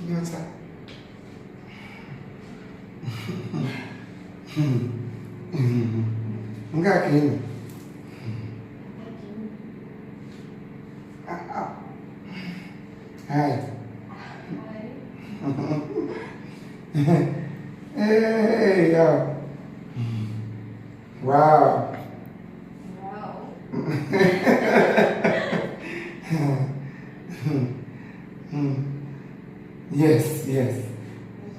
Nyota. Nga ka ị nọ. Hi. Hi. Hey, yo. Wow. Wow. Yes, yes.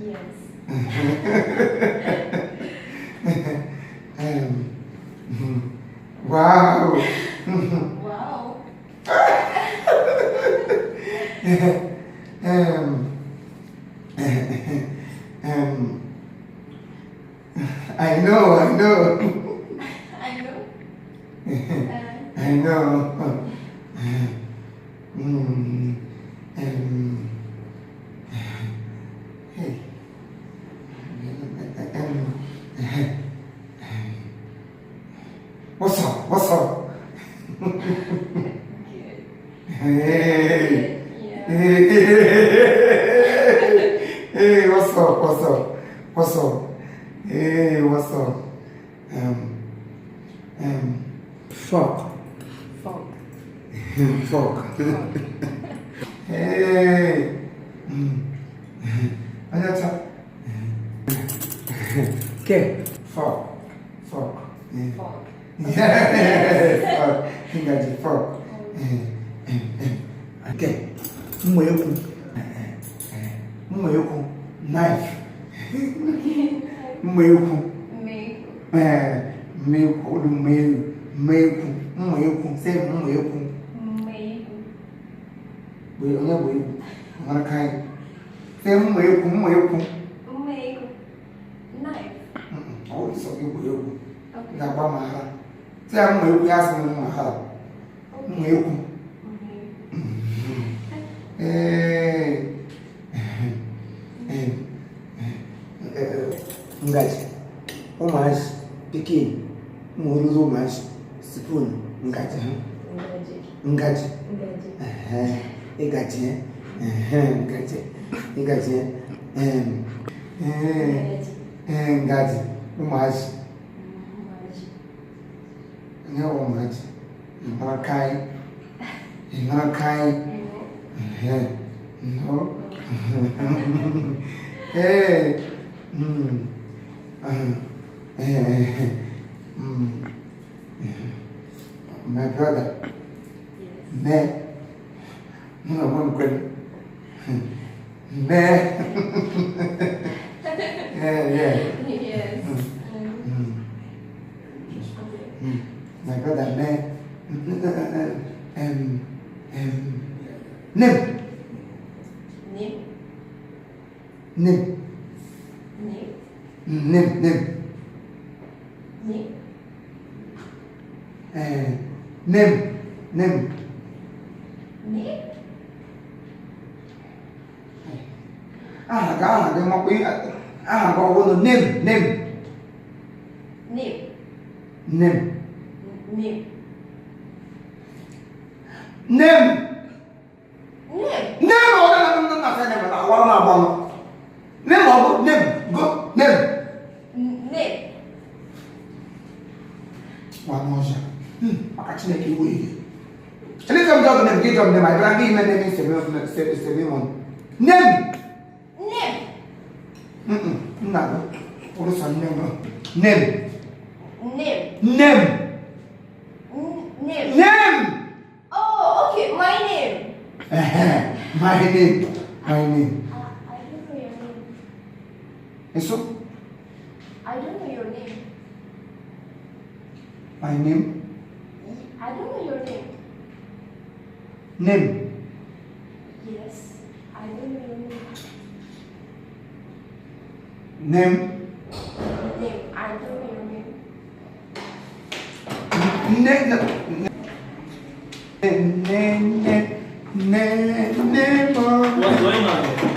Yes. Wow. Wow. I know, I know. I know. I know. Hey. What's up? What's up? Good. Hey. Yeah. Hey, hey, what's up? What's up? What's up? Hey, what's up? Fuck. Fuck. Fuck. Hey. Onye Ke. Fuck. Fuck. Yeah. Fuck. Yeah. Fuck. Ngaji fuck. Ke. Mma ekwu. Mma ekwu. Knife. Mma ekwu. Me. Ee, mma ekwu. Olu mma ewu. Mma ekwu. Mma ekwu. Say mma ekwu. Me. Bụ onye bụ egwu. Mara ka anyị. Say mma ekwu. Mma ekwu. Me. Knife. Ọ bụ sọ gị bụ egwu. Okay. Ga-agba m ara. Sị ya mma ekwu ya asị m mma ara. Mma ekwu. Ee. Ngaji. Ụmụazị. Pikin. Ụmụ oriri ụmụazị. Spoon. Ngaji. Ngaji. Ngaji. Ngaji. Ịgaji. Ngaji. Ịgaji. Ee. Ngaji. Ngaji. Ụmụazị. Ngaji. Onye bụ ụmụazị? Ị mara ka anyị. Ị mara ka anyị. No. No. Ee. My brother. Yes. Me. Mụ na onwe m kwere. Me. Yeah, yeah. Yes. Okay. My brother, me. Name. Name. Name. Name. Name. Name. Name. Name. Name. Name. Aha gị makwa aha gị ọ bụrụ name. Name. Name. Name. Name. Name. Name. Name ọ na na na na na awara na agbanụ. Name ọ bụ name. Go name. Name. Nwa n'ọzọ. Maka Chineke iwe ihe. Eleta m jọgụ name gị jọgụ name anyị bịara gị ime name sebe mọ. Name. Name. Nna gị ụrụ sọ nne m. Name. Name. Name. Name. Name. Oh, okay. My name. My name. My name. I don't know your name. Eso? I don't know your name. My name? I don't know your name. Name. Yes. I don't know your name. Name. Name. I don't know your name. Ne ne ne ne ne ne What's going on here?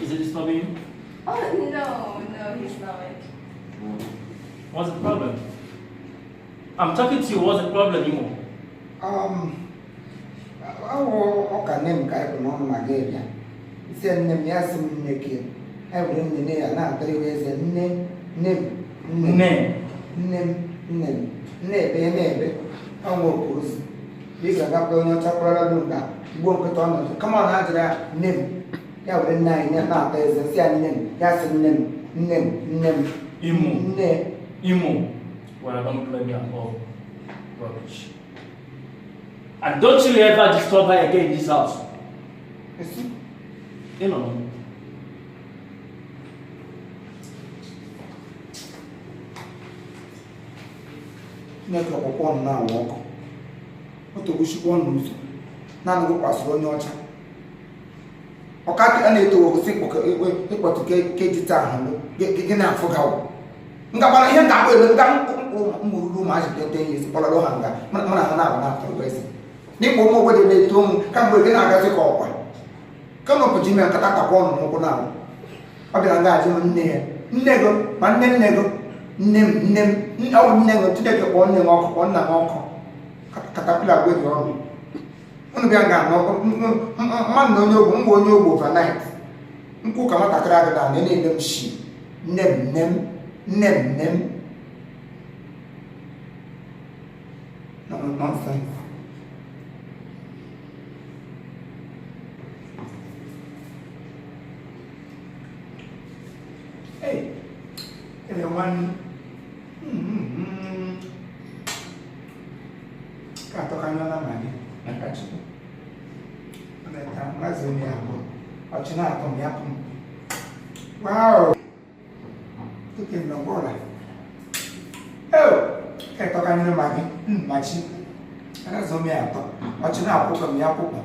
Is it disturbing you? Oh no, no, he's not. What's the problem? I'm talking to you. What's the problem, Imo? Awụ ọka nne m ka anyị bụ n'ọnụ ma gị bịa isi nne m ya sị m nne gị anyị were nne ya na-atara iwe eze nne nne m nne Nne. Nne m nne m nne ebe na-ebe ọnwa oke ozi ị ga-agakwa onye ọcha kpọrọla gị nga gbuo nkịta ọnọdụ kama ọ na-ajụrụ ya nne m ya were nne anyị na-ata eze sị ya nne m ya sị nne m nne m nne m Imo. Nne. Imo. Well, I don't blame you at all. Rubbish. And don't you ever disturb her again in this house. Esi. You know. Chineke ọkpụkpọ ọnụ na-awụ ọkụ otu ọnụ ụzọ naanị gị kwasịrị onye ọcha ọka a na-eto ogosi ịkpọtụ keji taa ahụ gị na-afụ gawa ngagbara ihe nga-akpọ elu nga mụrụrụ ụmụazị tete ihe esi kpọrọ ha nga mụ na ha na-aba na-atụrụ eze n'ịkpọ ụmụ obodo na-eto ụmụ kamgbe gị na-agazi ka ọkwa kama ji ime nkata takwa ọnụ n'ụkwụ na ọ bịara nga ajụ m nne ya nne gị ma nne nne gị nne m nne m ọ bụ nne gị Chineke kpọọ nne m ọkụ kpọọ nna m ọkụ katapila gweri ọnụ unu bịa nga anọ mmadụ na onye ogbo mgbe onye ogbo overnight nkwụ ka nwatakịrị agịda na na-ele m shi nne m nne m nne m nne m. Nonsense. Hey, everyone. Ka atọkanyela ma gị maka Chukwu. Ọ mmazi onye abụọ. Ọchị na-atọ m ya pụ m. Wow! Oke nnọkọ. Oh, ka atọkanyela ma gị machi. Azụ m ya atọ. Ọchị na-akwụkwọ m ya kwụkwọ.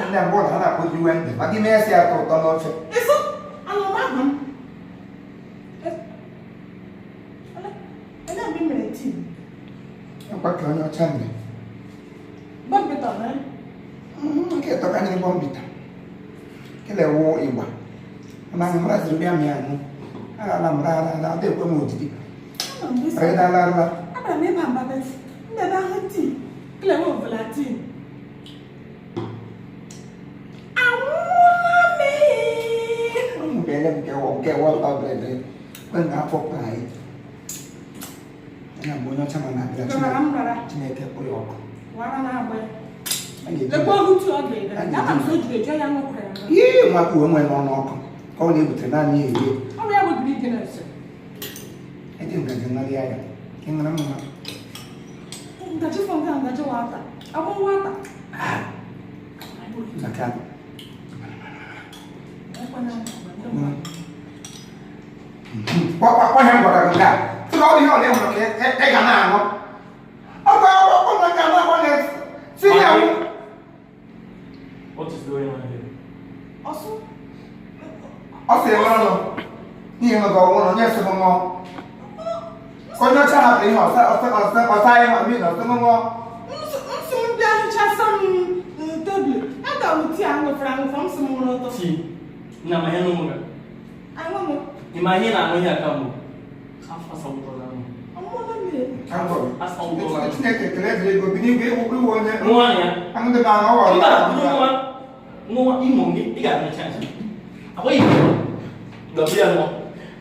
Ndị mbụ ụlọ ha na-akpọ ji wende. Ma gị mee si atọ ụtọ n'ofe. Eso, anụrụ ahụ m. Ele mgbe i mere tii? Akwa ka onye ọcha mere. Bournvita na? Nke tọkanyere Bournvita. Kele wụ ịgba. Mana mra ziri bịa mịa anụ. Ala mra ala ala ọ dị ekwe m odidi. Rịdala ala. Abara m ebe a mba ndị ebe ahụ tii. Kele nwe Ovaltine. Anwụọla m. Ụmụ bịara m nke wọ nke wọ ọbịrịbịrị. Kwe nga afọ kwa anyị. Ya mgbe onye ọcha ma na-abịa Chineke kpụrụ ya ọkụ. Wara na-agba ya. Lekwa ohu tii ọ ga-ede. Ama m sị o juru eju ya ṅụkwara ya. Ihe nwa uwe nwere n'ọnụ ọkụ ka ọ na-ebutere naanị ya erie. Ọ bụ ya bụ Guinness. Eji ngaji ṅarịa ya. Ị ṅụrụ mma. Ngaji fọ nke a ngaji wata. Abụ nwata. Maka ọhịa m gwara gị nke a. Sị na ọ bụ ihe ọ na-enwere ka ị ga na-aṅụ. Ọ bụ akwụkwọ na nga na na si ya wụ. What is going on here? Ọsụ. Ọ sịrị ṅụrụ n'ihi na ọ nwụrụ onye sị m ṅụọ. Onye ọcha hapụrụ ihe ọsa ọsa ọsa ọsa anyị ma mmiri na ọsị m ṅụọ. Nsị m bịa hichasa m tebụl. Eda m tii aṅụfere aṅụfọ m sị m nwụrụ ụtọ. Tii. Na ma ihe n'ụmụ gị. Aṅụ m. Ị ma ihe na-aṅụ ihe aka mbụ? Afọ asawụtọla m. Ọmụmụ mmiri. Ka m gwara. Asawụtọla m. Chineke ekele dịrị ego bi n'igwe iwu onye Nwa ya. aṅụ dị na aṅụ ọrụ. Mba, nwa nwa Imo gị ị ga-abịa chance. Akwa Imo. Gọbịa ya nwa.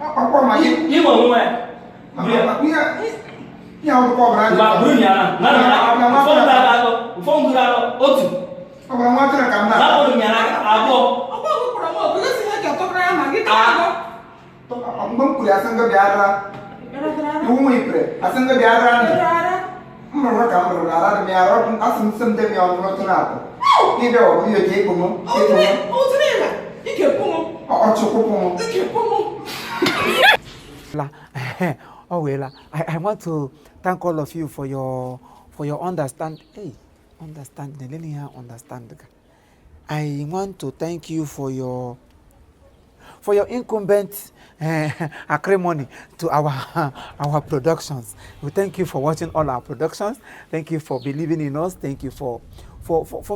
Akwụkwọ ma gị. Imo nwa ya. Buru ya. Ihe ihe akwụkwọ ọbụla Mba, buru ya na. Na na. Ụfọdụ atọ, ụfọdụ atọ, otu. Ọbụla nwa atụrụ ka m na. Lapụrụ ya n'aka abụọ. Ọgbọ ọgụ kpọrọ m oku gosi ihe ga-atọkọrọ ya ma gị taa agụ. Mgbe m kwuru asị ngo bịa ara. Iwu nwe ipere asị ngo bịa ara nị. M rụrụ ka m rụrụ ara dị m ya arụ asị m sị m dem ya ọnụ n'otu na-atọ. N'ịbịa ọ bụ ihe ka ịkpụ m ịkpụ m. Ọchụkwụkwụ m. Oh well, I want to thank all of you for your understand. Hey, understanding. Let me understand. I want to thank you for your incumbent acrimony to our productions. We thank you for watching all our productions. Thank you for believing in us. Thank you for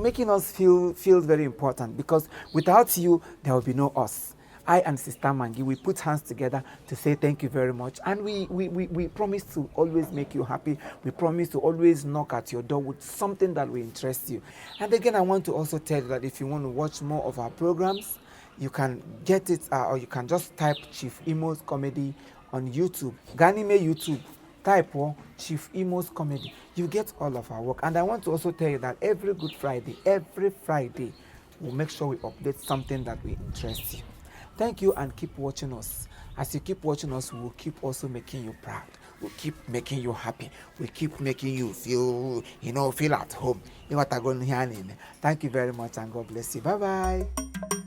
making us feel very important, because without you there will be no us. I and Sister Mangi, we put hands together to say thank you very much. And we promise to always make you happy. We promise to always knock at your door with something that will interest you. And again, I want to also tell you that if you want to watch more of our programs, you can get it or you can just type Chief Imo's Comedy on YouTube. Gaa n'ime YouTube, type oh, Chief Imo's Comedy. You get all of our work. And I want to also tell you that every Good Friday, every Friday, we'll make sure we update something that will interest you. Thank you and keep watching us. As you keep watching us, we'll keep also making you proud. We'll keep making you happy. We keep making you feel at home. Ịghọtago ihe a na-eme. Thank you very much and God bless you. Bye bye.